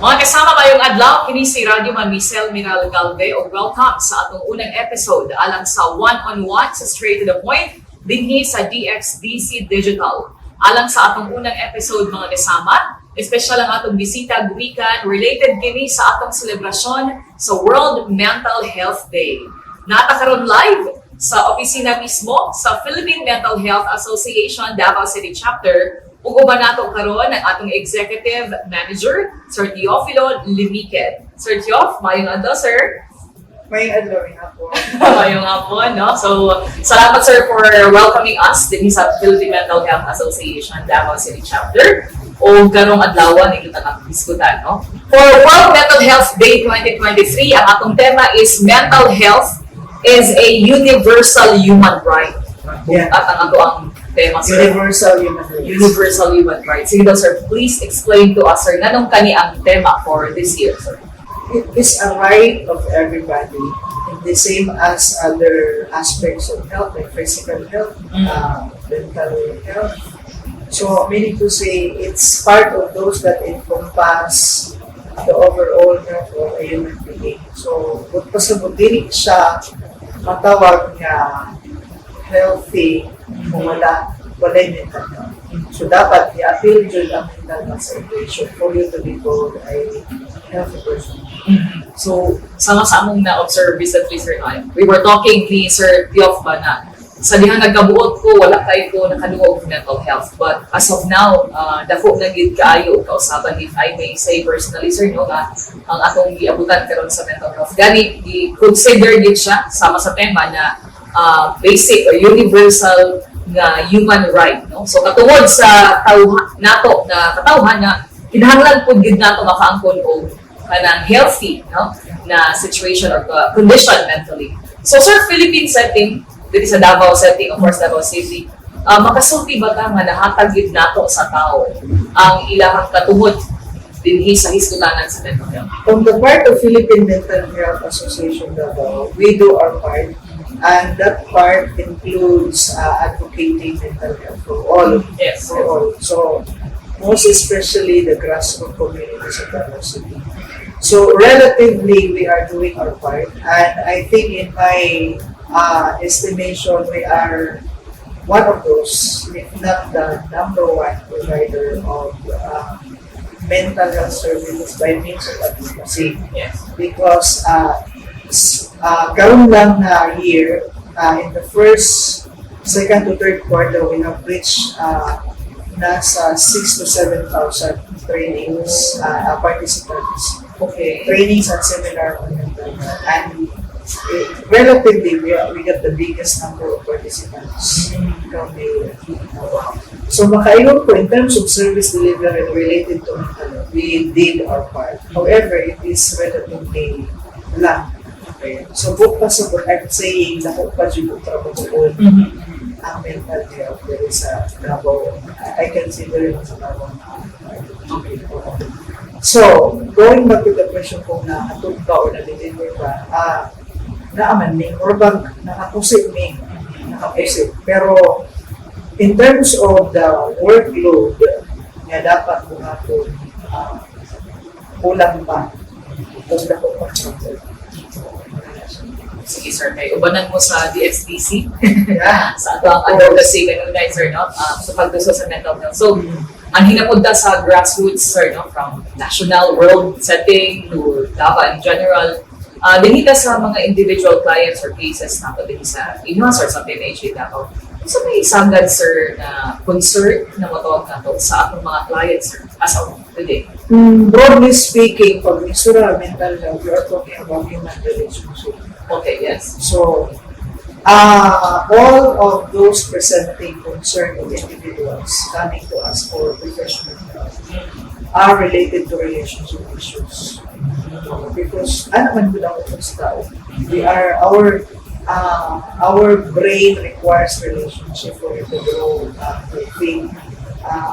Mga kasama, maayong adlaw, kini si Radyoman Michelle Miral Galve ug welcome sa atong unang episode alang sa One-on-One sa Straight to the Point dinhi sa DXDC Digital. Alang sa atong unang episode, mga kasama, espesyal ang atong bisita gumikan related kini sa atong selebrasyon sa World Mental Health Day. Naa ta karon live sa opisina mismo sa Philippine Mental Health Association Davao City Chapter ug uban nato karon ang atong Executive Manager, Sir Teofilo Limiket. Sir Teof, maayong adlaw, sir. Maayong adlaw hapon. Maayong hapon, no? So, salamat, sir, for welcoming us dinhi sa Philippine Mental Health Association Davao City Chapter. O karong adlaw ni kita kang diskutan, no? For World Mental Health Day 2023, ang atong tema is "Mental Health is a Universal Human Right." At ang ato ang tema, sir. Universal human rights. Universal Human Rights. Sige daw, sir, please explain to us, sir, nganong kani ang tema for this year, sir? It is a right of everybody, and the same as other aspects of health, like physical health, mental health. So, meaning to say, it's part of those that encompass the overall health of a human being. So, kung pasabot, dili siya matawag nga healthy kung walay mental health. So, dapat i-appeal jud ang mental health sa equation for you to be called a healthy person. So, sama sa among na-observe recently, sir, no, we were talking ni Sir Tiof ba na sa dihang nagkabuot ko, wala kay ko nakadungog og mental health. But as of now, dako na gid kaayo kausaban, if I may say personally, sir, no, nga ang atong giabutan karon sa mental health. Gani, gi-consider gid siya sama sa tema na basic or universal nga human right, no? So katungod sa tawha nato na katawhan nga kinahanglan pud gid nato makaangkon og kanang healthy, no, na situation or condition mentally. So sir, Philippine setting, dito sa Davao setting, of course Davao City, makasulti ba ta nga nahatag gid nato sa tao ang ilahang katungod dinhi sa hisgutanan sa mental health? On the part of Philippine Mental Health Association Davao, we do our part, and that part includes advocating mental health for all. For all. So, most especially the grassroots communities of Davao City. So, relatively, we are doing our part, and I think in my estimation, we are one of those, if not the number one provider of mental health services by means of advocacy because karon lang na year, in the first, second to third quarter, we have reached nasa 6 to 7,000 trainings, participants, trainings and seminar on mental health. And relatively, we got the biggest number of participants from the. So makaingon ko, in terms of service delivery related to mental health, we did our part. However, it is relatively lang. Okay. So buot pasabot, I'm saying, dako pa jud og trabaho ang mental health there sa Davao. I consider it sa Davao. Okay. So, going back to the question kung nahatod ba o na-deliver ba, naa man mi, or bang nakapusit mi, nakapusit. Pero, in terms of the workload nga dapat buhaton, kulang pa. Kung dako pa siya. Sige sir, kay ubanan mo sa DXDC sa ato ang advocacy kanunay, sir, no, sa pagduso sa mental health. So, ang hinapod ta sa grassroots, sir, no, from national, world setting to Davao in general, dinhi ta sa mga individual clients or cases nato dinhi sa inyo, sir, sa PMHA Davao. Sa may sagad, sir, na concern na matawag nato sa atong mga clients, sir, as of today? Broadly speaking, pag isura mental health, we are talking about human relationship. So, all of those presenting concern of individuals coming to us for professional help are related to relationship issues. Because ano man gud ang sa tao, we are our brain requires relationship for it to grow, to think.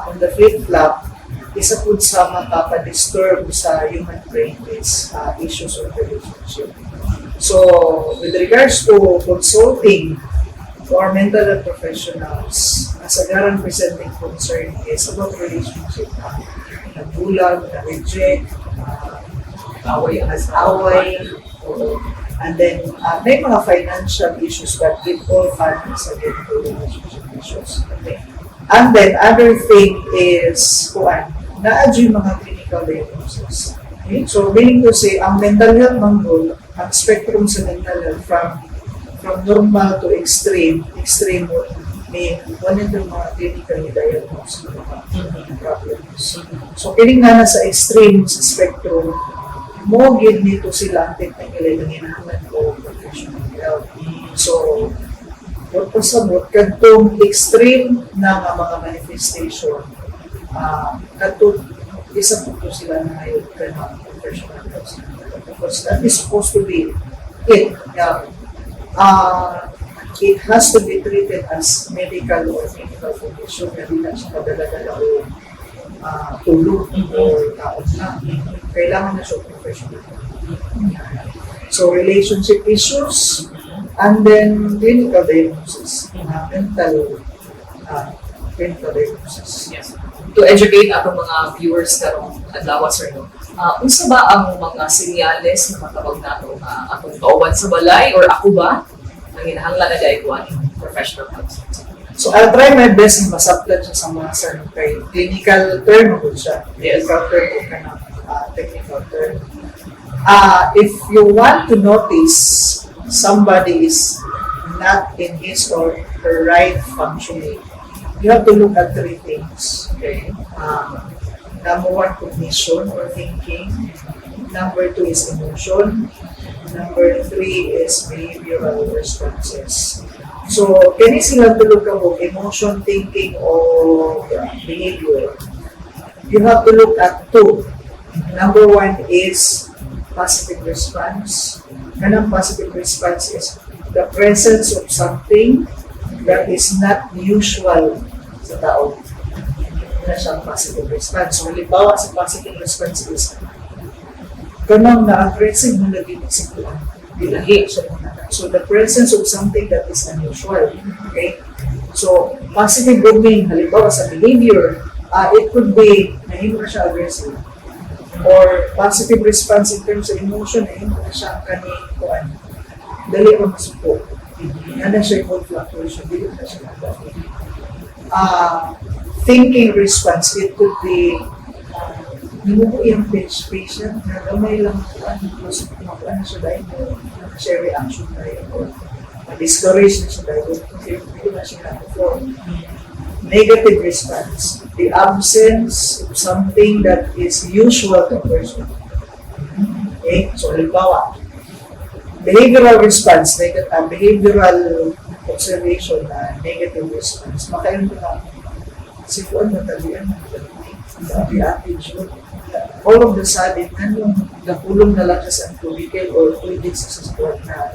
On the flip flop, isa pud sa makapa-disturb sa human brain is issues of relationship. So, with regards to consulting to our mental health professionals, kasagaran presenting concern is about relationship. Nabulag, na-reject, Away ang Nag-away, oo. And then, may mga financial issues, but it all funnels again to relationship issues. Okay. And then, other thing is, kuan, naa yung mga clinical diagnosis. Okay. So, meaning to say, ang mental health man gud, ang spectrum sa mental health from normal to extreme, extreme would mean one of the mga clinically diagnosed na mga problems. So, kining na nasa extreme sa spectrum, mao gyud nito sila ang technically nanginahanglan og professional help. So, what pasabot, kadtong extreme na nga mga manifestation, kadto isa po to sila na ngayon kanang professional help. Because that is supposed to be it. Yeah. It has to be treated as medical or clinical condition na di na siya kadala-dala o tulog or kaon na. Kailangan na siya professional. So, relationship issues, and then clinical diagnosis, mental clinical diagnosis. Yes. To educate atong mga viewers karong adlaw, sir, no. Unsa ba ang mga senyales na matabang nato nga atong kauban sa balay or ako ba nanginahanglan na diay ko aning professional help? So I'll try my best na masabtan siya sa mga sir kay clinical term ko siya. Clinical term o kanang technical term. If you want to notice somebody is not in his or her right functioning, you have to look at three things. Okay. Number one, cognition or thinking. Number two is emotion. Number three is behavioral responses. So, kani sila tulo ka mo, emotion, thinking, or behavior. You have to look at two. Number one is positive response. Kanang positive response is the presence of something that is not usual sa tao na siyang positive response. So, halimbawa sa positive response is kanang na-aggressive mo lagi ni si kuan. Dilahi siya mo na. So, the presence of something that is unusual. Okay? So, positive would mean, halimbawa sa behavior, it could be, nahimo na siya aggressive. Or positive response in terms of emotion, nahimo na siya kani kuan. Dali ra masuko. Nga na siya mood fluctuation, dili na siya nagdali. Thinking response, it could be nimubo iyang patient na gamay lang kuan, mas makuan na siya dahil na siya reaction dahil or ma-discourage na siya dahil hindi na siya na-perform. Negative response, the absence of something that is usual to a person. Okay? So, halimbawa, behavioral response, negative, behavioral observation na negative response, makaingon ko na, si Juan matalian, the attitude, all of the sudden, anong nakulong na lang siya sa cubicle or 2 weeks sa squad na.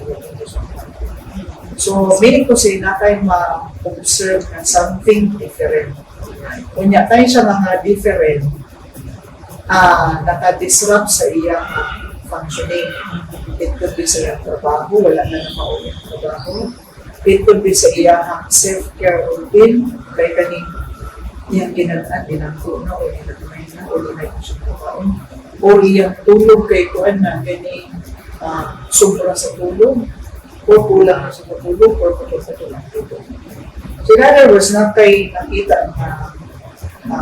So, meaning to say, na tayo ma-observe na something different. Unya, tayo siya mga different, naka-disrupt sa iyang functioning. It could be sa iyang trabaho, wala na na mao iyang trabaho. It could be sa iyang self-care routine, kay kaning iyang ginad-an, dinangko na, o ginagmay na, o di na siya kumaon. O iyang tulog kay kuan na, kaning sobra sa tulog, o kulang na sa tulog, o patol-patol ang tulog. So in other words, na kay nakita na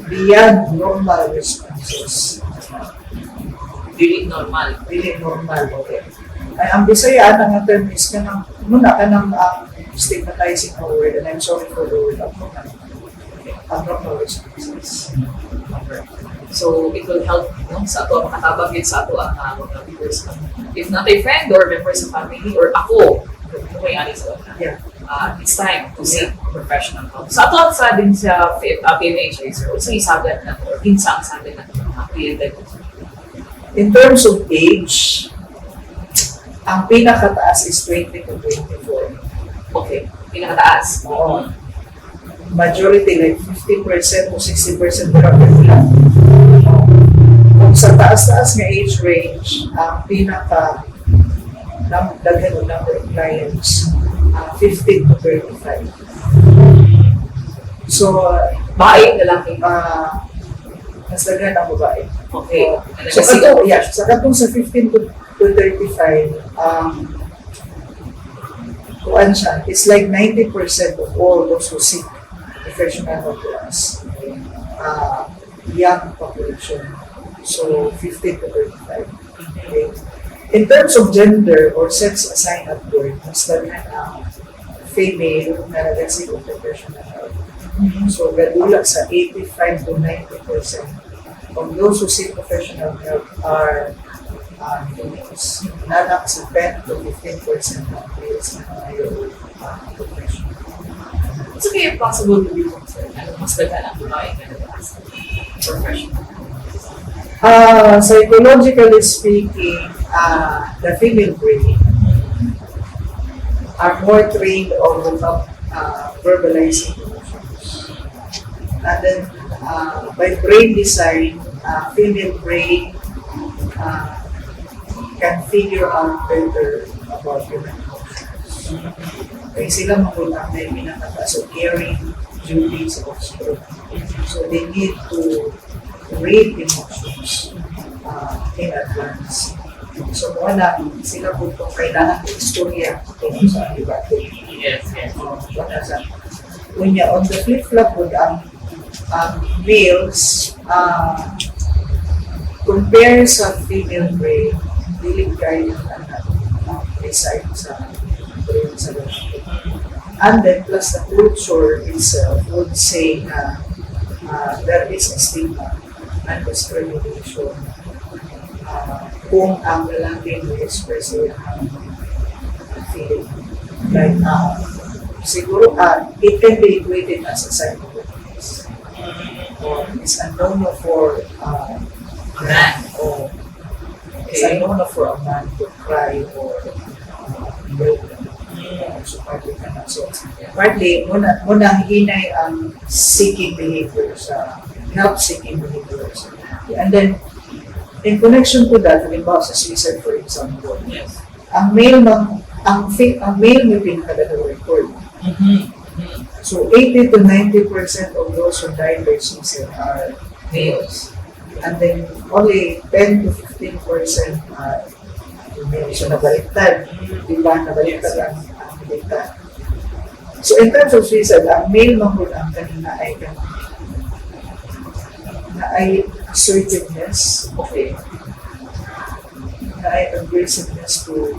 beyond normal responses. Dili normal. Dili normal. Okay. Ay, ang Bisaya, ang term is kanang, muna kanang ang stigmatizing a word, and I'm sorry for the word, abnormal. Abnormal responses. So it will help, no, sa ato makatabang yun sa ato ang mga viewers. If not a friend or member sa family or ako, kung may ani sa it's time to seek professional help. Sa ato sa din sa PMHA, sir, unsa isagad na or kinsa ang sagad na mga kliyente? In terms of age, ang pinakataas is 20 to 24. Okay, pinakataas. Oo. Majority, like 50% o 60% grabe lang. Oo. Kung sa taas-taas nga age range, ang pinaka daghan o number of clients, 15 to 35. So, Babae, lalaki? Mas daghan ang babae. So, kato, yeah, sa katong sa 15 to 35, kuan siya, it's like 90% of all those who seek professional help to us, young population. So, 15 to 35. Okay. In terms of gender or sex assigned at birth, mas daghan ang female na nag-seek of professional help. So, gadula sa 85 to 90% of those who seek professional help are females. Naa lang sa 10 to 15% ng males na may professional. It's okay if possible to be concerned. Ano, mas daghan ang babae nga nag-ask professional? Psychologically speaking, the female brain are more trained on verbalizing emotions. And then, by brain design, female brain can figure out better about human emotions. Kaya sila man ang may pinakataas of caring duties of offspring. So they need to read emotions in advance. So mao na sila po itong kailangan ng istorya tungkol sa debate. Wala sa unya, on the flip-flop pud, ang males, compare sa female brain, dili kaayo ang design sa brain sa lalaki. And then plus the culture itself would say na there is a stigma and discrimination kung ang lalaki mo express ang feeling. Like, siguro, it can be equated as a sign of weakness. Or it's a no-no for A man. Or it's a no-no for a man to cry or break down. So partly ka na. So partly, mao na hinay ang seeking behavior sa help seeking behaviors. And then, in connection to that, halimbawa sa suicide, for example, ang male mang ang, ang male may pinakadaghang record. So 80 to 90% of those who died by suicide are males. And then only 10 to 15% are female. So nabaliktad. Diba? Nabaliktad ang data. So in terms of suicide, ang male man gud ang kanina ay kanina na ay assertiveness, na ay aggressiveness to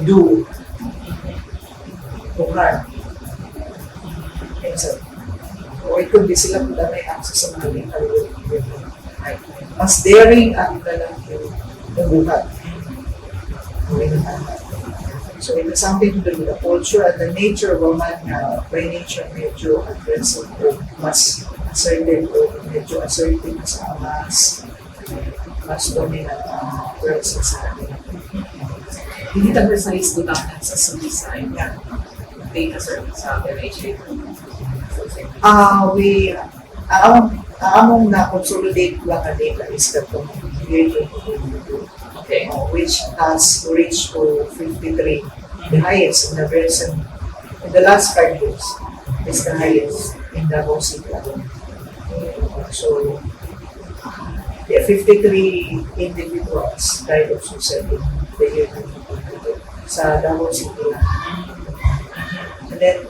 do, to harm himself. Or it could be sila kung may access sa mga lethal weapon. Mas daring ang lalaki mubuhat. So it has something to do with the culture and the nature of a man na by nature medyo aggressive o mas assertive o medyo assertive sa mas dominant ang presence sa kanila. Hindi ta precise butangan sa suicide data, sir, sa MHA. We, ang among na-consolidate lang ang data is katong year 2022, which has reached to 53, the highest in the recent, in the last 5 years, is the highest in Davao City alone. So, yeah, 53 individuals died of suicide in the year 2022 sa Davao City lang. And then,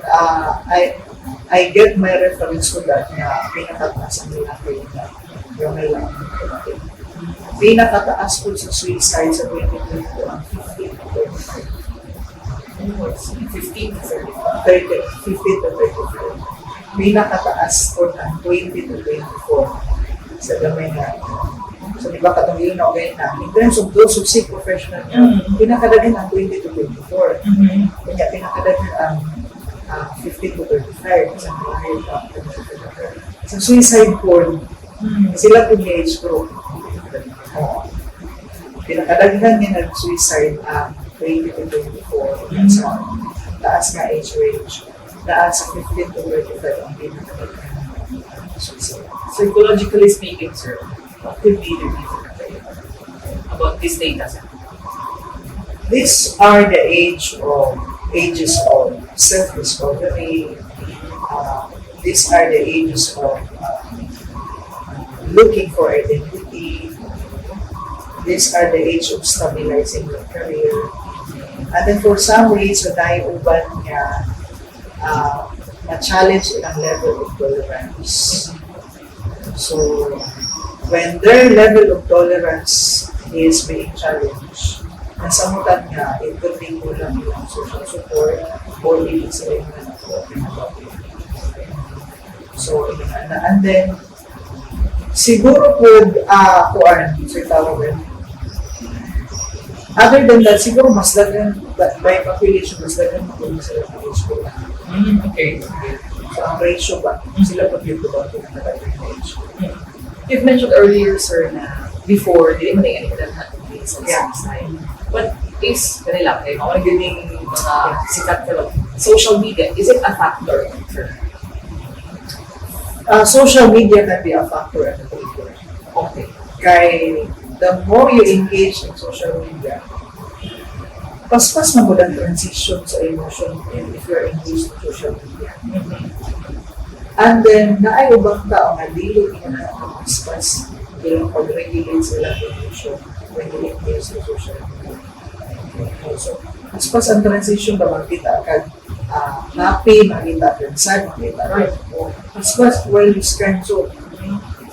I get my reference to that na pinakataas ang lalaki na yung may lang. Pinakataas po sa suicide sa 2022 ang 15 to 35. 15 to 35. 30, 15 to 35. Pinakataas po ang 20 to 24 sa gamay na. So, di ba katong yun na okay na? In terms of those who seek professional help, pinakadaghan ang 20 to 24. Kanya pinakadaghan ang 15 to 35 sa mga higher up 20 to 35. Sa suicide po, sila po may age group. Oo. Pinakadaghan nga nag-suicide ang 20 to 24 sa taas nga age range. Naa sa 15 to 35 ang pinakadaghan suicide. Psychologically speaking, sir, what could be the reason about this data, sir? These are the age of ages of self-discovery. These are the ages of looking for identity. These are the age of stabilizing their career. And then for some reason, naay uban nga na-challenge ilang level of tolerance. So, when their level of tolerance is being challenged, nasamutan nga, it could be kulang ilang social support or dili sila yung nag-open about it. So, yun na. And then, siguro po, kuan, so tawag yun. Other than that, siguro mas daghan, by population, mas daghan makuha sila sa age group. So, ang ratio ba, sila pag yun ba, pinakadaghan na age group. You've mentioned earlier, sir, na before, dili man na ini sa suicide. But is, kanila, kay mga naging mga sikat karon, social media, is it a factor, sir? Social media can be a factor and a trigger. Kay the more you engage in social media, paspas na mo ang transition sa emotion if you're engaged in social media. And then, naay ubang tao nga dili niya na paspas ilang pag-regulate sa ilang emotion when you engage in social media. Okay, so, paspas ang transition ba, makita kag happy, makita kag sad, makita kag paspas well this kind. So,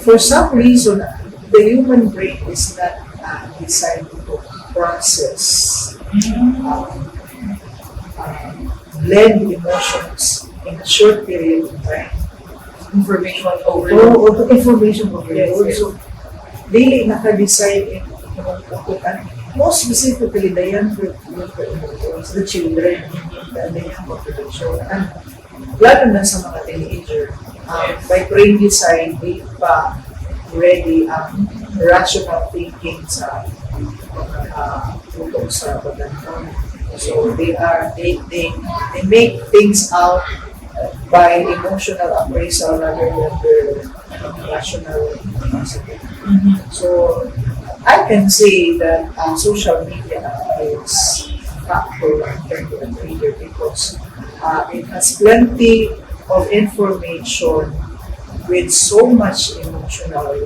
for some reason, the human brain is not designed to process blend emotions in a short period of time. Information overload. Oo, information overload. Yes. So, dili naka-design in imong utok. And most specifically, the younger ones, the children, the young population. And lalo na sa mga teenager, by brain design, di pa ready ang rational thinking sa mga utok sa batan-on. So they are they make things out by emotional appraisal rather than their rational capacity. So I can say that social media is factor and can be a trigger because it has plenty of information with so much emotional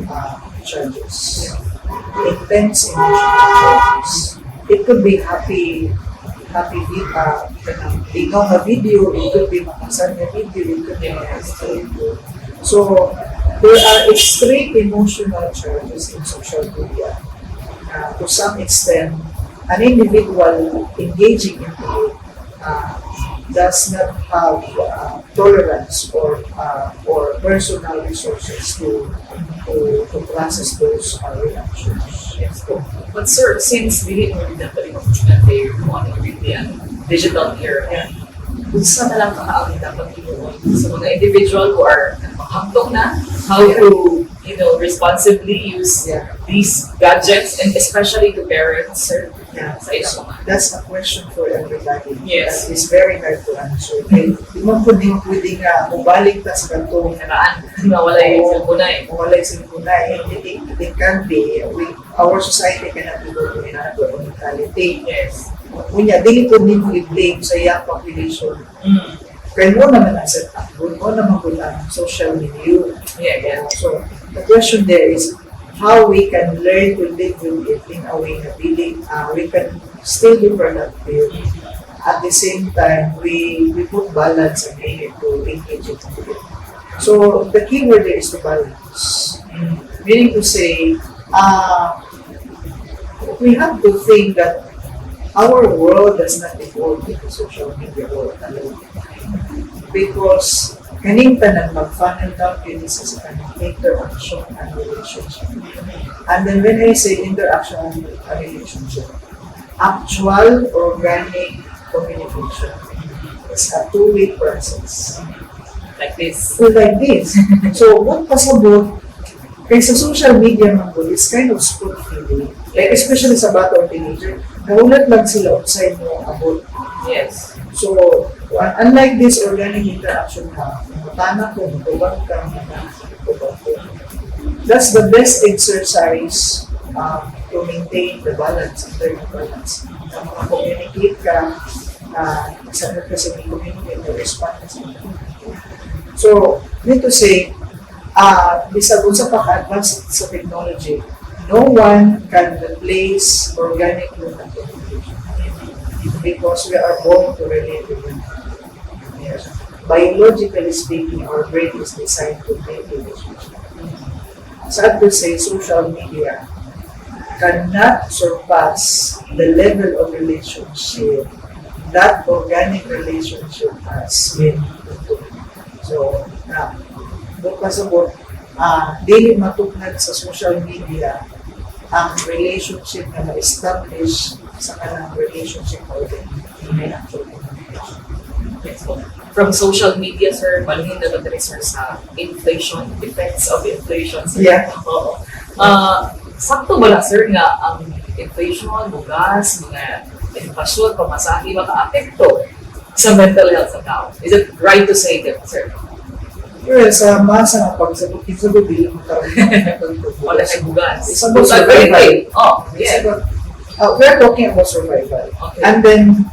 charges, intense emotional charges. It could be happy, happy kanang lingaw nga video, it could be makasad nga video, it could be makasad video. So, there are extreme emotional charges in social media. To some extent, an individual engaging into it does not have tolerance or personal resources to process those reactions. Yes po. But sir, since dili mo rin dapat yung kay mo ano really ang digital era, unsa na lang ka ang dapat himuon sa mga individual who are makahamtong na how to responsibly use these gadgets, and especially to parents, sir, sa ilang mga That's a question for everybody. Yes. That is very hard to answer. Kay di man pud nimo pwede nga mobalik ta sa katong nakaraan nga walay Oo. Cellphone na eh. Walay cellphone na. It can be. Our society cannot be go to another mentality. Unya, dili pud nimo i-blame sa young population. Kay mao naman ang set up, mao naman pud ang social media. So, the question there is how we can learn to live with it in a way na dili, we can still be productive. At the same time, we put balance and aim to engage it. So, the key word there is to balance. Meaning to say, we have to think that our world does not evolve into social media world alone. Because kaning tanan mag-funnel down yun sa kanang interaction and relationship. And then when I say interaction and relationship, actual organic communication. It's a two-way process. Like this. So like this. So, what pasabot, kay sa social media man gud, it's kind of spoon feeding. Like especially sa bata or teenager, nahulat lang sila unsay mo abot. So, unlike this organic interaction na, mutana ko, mutubag ka, mutubag ko. That's the best exercise to maintain the balance, internal balance. Na maka-communicate ka, sa ka sa may communicate, na respond ka sa. So, need to say, Bisag unsa pa ka-advance sa technology, no one can replace organic human communication because we are born to relate with one another. Yes. Biologically speaking, our brain is designed to make relationship. Sad to say, social media cannot surpass the level of relationship that organic relationship has with people. So, na, buot pasabot, dili matuknad sa social media ang relationship na ma-establish sa kanang relationship organic may actual communication. Yes po. From social media, sir, balhin na ba diri, sir, sa inflation, effects of inflation, sir? Yeah. Oo. Sakto ba lang, sir, nga ang inflation, bugas, mga edukasyon, pamasahe, maka-apekto sa mental health sa tao? Is it right to say that, sir? Well, sa masa nga pagsabot, kinsa dili mo karon. Wala kay bugas. It's about Bugas, survival. Oh, It's yeah. about, we're talking about survival. And then,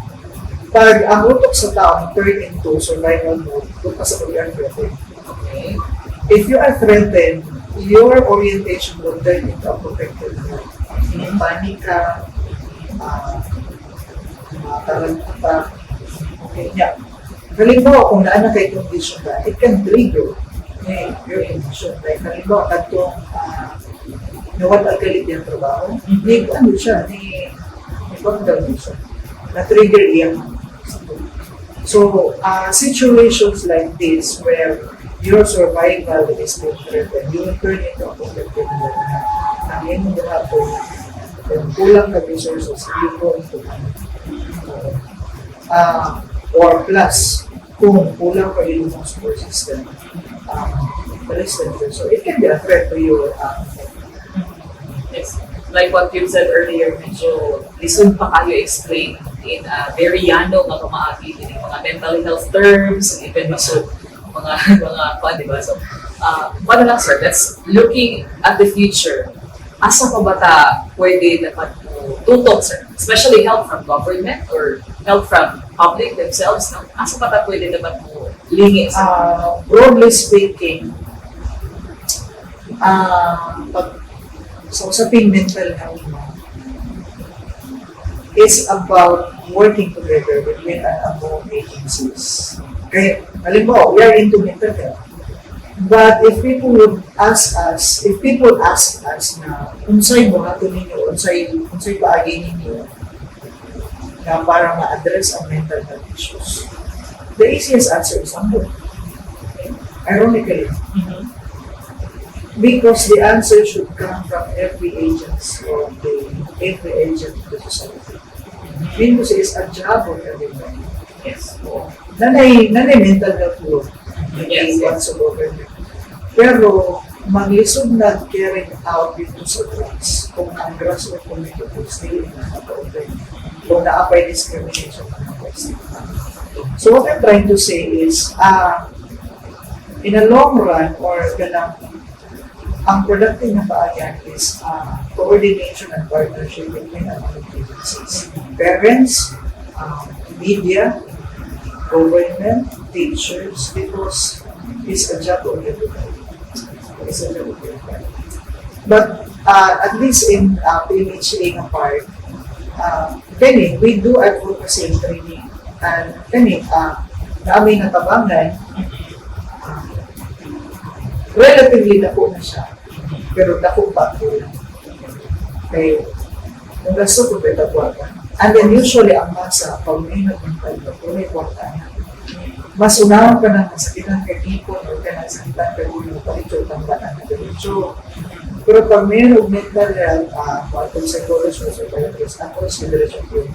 pag ang utok sa tao turn into survival mode, doon ka sa pag threatened. If you are threatened, your orientation will turn into a protective mode. Panic ka, mataranta ka. Okay, yeah. Halimbawa, kung naa na kay condition ka, it can trigger, okay, your condition. Like, halimbawa, katong nawad ang kalit yung trabaho, ni ano siya, ni down siya. Na-trigger iyang. So, situations like this where your survival is being threatened, you will turn into a protective mode na ang imong buhaton, kung kulang ka resources, you go into panic. Or plus, kung kulang pa yung support system, so it can be a threat to your Yes. Like what you said earlier, medyo lisod pa kayo explain in a very yano nga pamaagi in mga mental health terms and even so mga kuan, di ba? So, paano lang, sir, that's looking at the future. Asa pa ba ta pwede dapat mo tutok, sir? Especially help from government or help from public themselves, no? Asa pa ta pwede dapat mo lingi, sir? Broadly speaking, pag sa usaping mental health, no, it's about working together between and among agencies. Kaya, halimbawa, we are into mental health. But if people would ask us, if people ask us na unsay buhaton ninyo, unsay paagi ninyo na para ma-address ang mental health issues, the easiest answer is ambot. Ironically, because the answer should come from every agent of the society. Meaning to say, it's a job of everybody. Nanay mental health law. Yes. Sa government. Pero, maglisod na carrying out dito sa drugs kung ang grassroots communities dili na naka-open. Kung naa pay discrimination, naa pay stigma. So what I'm trying to say is, in a long run, or kanang ang productive na paayan is coordination and partnership between ang mga agencies. Parents, media, government, teachers, because it's a job of everybody. It's a job of everybody. But at least in PMHA nga part, kani, we do advocacy and training. And kani, naa may natabangan, relatively dako na siya. Pero dako pa kulang. Kay, kung gusto ko beta kwarta. And then usually ang masa, pag may nagmental health, may kwarta na. Mas unahan ka na masakitan kay ipon or ka sakitan kay ulo, palit tambaan na diretso. Pero pag mayroong mental health, kung psychologist or psychiatrist, ang consideration yun.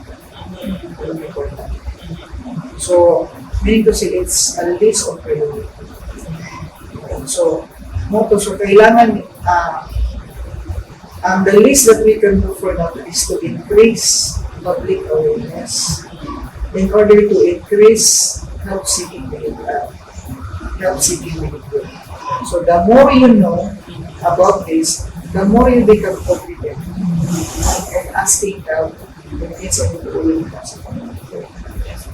Pero may kwarta. So, meaning to say, it's a list of priority. So, mao to, so kailangan, the least that we can do for now is to increase public awareness in order to increase help-seeking behavior. Help-seeking behavior. So the more you know about this, the more you become confident and asking help kung kinsa mo tulong ka sa community.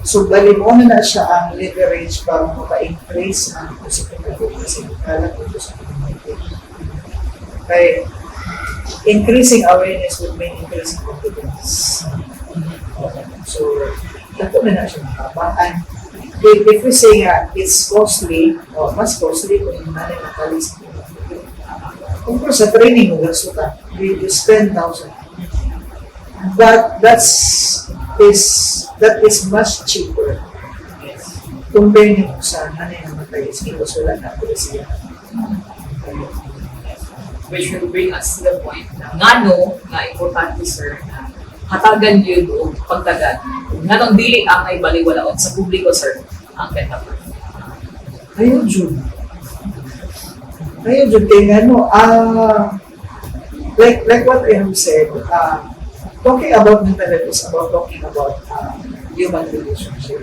So, bali mo na siya ang leverage para maka-increase ang usaping advocacy kalat dito sa community. Kay increasing awareness would mean increasing confidence. So, dako na na siya makabang. And if we say nga, it's costly, o mas costly kung nanay nakalis. Kung sa training mo, gasto ka, you spend thousand. But that is much cheaper compare nimo sa nanay namatay is because wala na po siya. Which will bring us to the point na ngano nga importante, sir, na hatagan yun og pagtagan. Nganong dili angay baliwalaon sa publiko, sir, ang mental health? Ayun, jud. Ayun, jud. Kaya nga, no, like what I have said, talking about mental health is about talking about human relationship.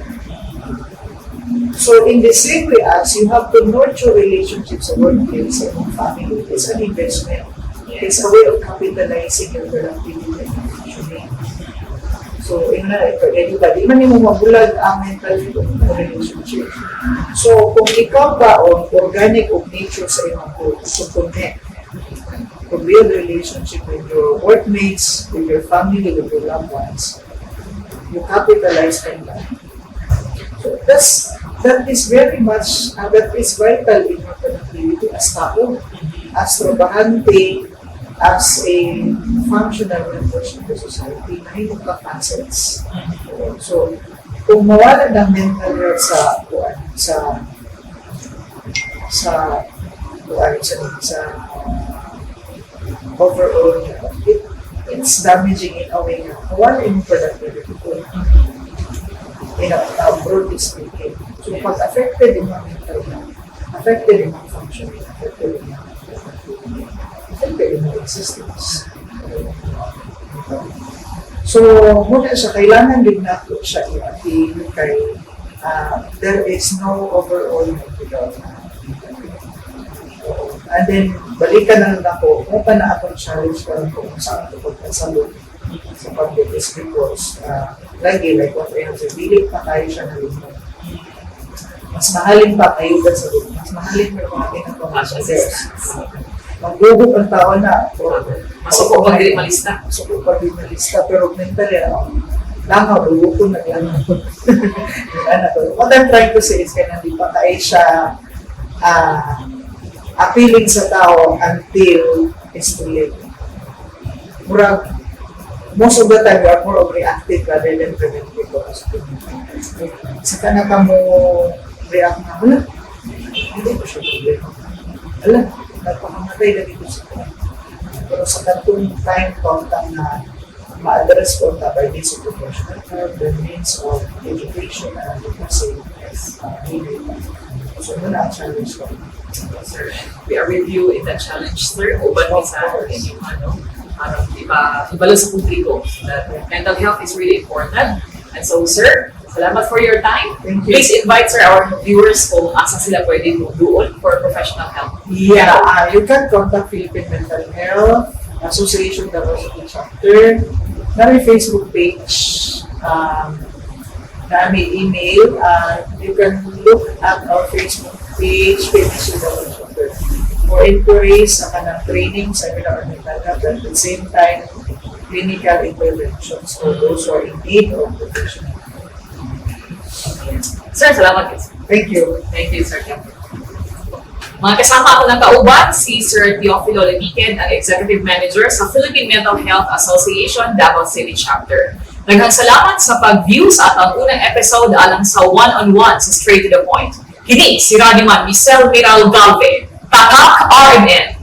So in the same way as you have to nurture relationships sa workplace and family, it's an investment. It's a way of capitalizing your productivity and functioning. So, yun na, for anybody, man mo mabulag ang mental health of relationship. So, kung ikaw ba on organic of nature sa imong to connect, to build relationship with your workmates, with your family, with your loved ones, you capitalize on that. So, that is very much, that is vital in your productivity as tao, as trabahante, as a functional members of the society, nahimo ka assets. So, kung mawala ng mental health sa kuan sa kuan sa overall, it's damaging in a way na mawala yung productivity ko in a broadly speaking. So, pag affected yung mga mental health, affected yung mga functioning, affected yung mga productivity, affected yung mga existence. So, muna siya, kailangan din nato siya i-appeal kay there is no overall without. Oo. And then, balikan na lang ako, kung pa na akong challenge karon kung saan ito pagkasalot sa public is because, lagi, like what I have said, dili pa kayo siya nalunod. Mas mahalin pa kayo sa lunod. Mas mahalin pa mga tinatawag Cash assistance. Magbubok ang tao na. O, Masuko pag dili malista. Masuko pag dili malista, pero mentally, ano, langaw, ko na langaw. Ano, what I'm trying to say is kaya hindi pa kayo siya appealing sa tao until it's too late. Murag, most of the time, we are more of reactive rather than preventive. Sa kanaka mo react na, wala, hindi ko siya problema. Alam, nagpakamatay na dito sa kanya. Pero sa katong time pautang na ma-address ko ta by means of professional help, the means of education and advocacy, yes, hindi pa. So, muna ang challenge ko. Sir, we are with you in that challenge, sir. Uban mi sa inyong ano, parang iba, ibalo sa publiko that mental health is really important. And so, sir, salamat for your time. Thank you. Please invite, sir, our viewers kung asa sila pwede duol for professional help. Yeah, you can contact Philippine Mental Health Association Davao City Chapter. Na may Facebook page, na may email. You can look at our Facebook page, PMSU Davao Chapter. For inquiries sa kanang training, seminar on mental health, at the same time, clinical interventions for those who are in need of professional. Sir, salamat. Thank you. Thank you, Sir. Mga kasama ako ng kauban, si Sir Teofilo Lemiken, ang Executive Manager sa Philippine Mental Health Association, Davao City Chapter. Daghang salamat sa pag-view sa atong unang episode alang sa One-on-One sa Straight to the Point. Kini si Radiman Michelle Miral Galve. Tatak RMN.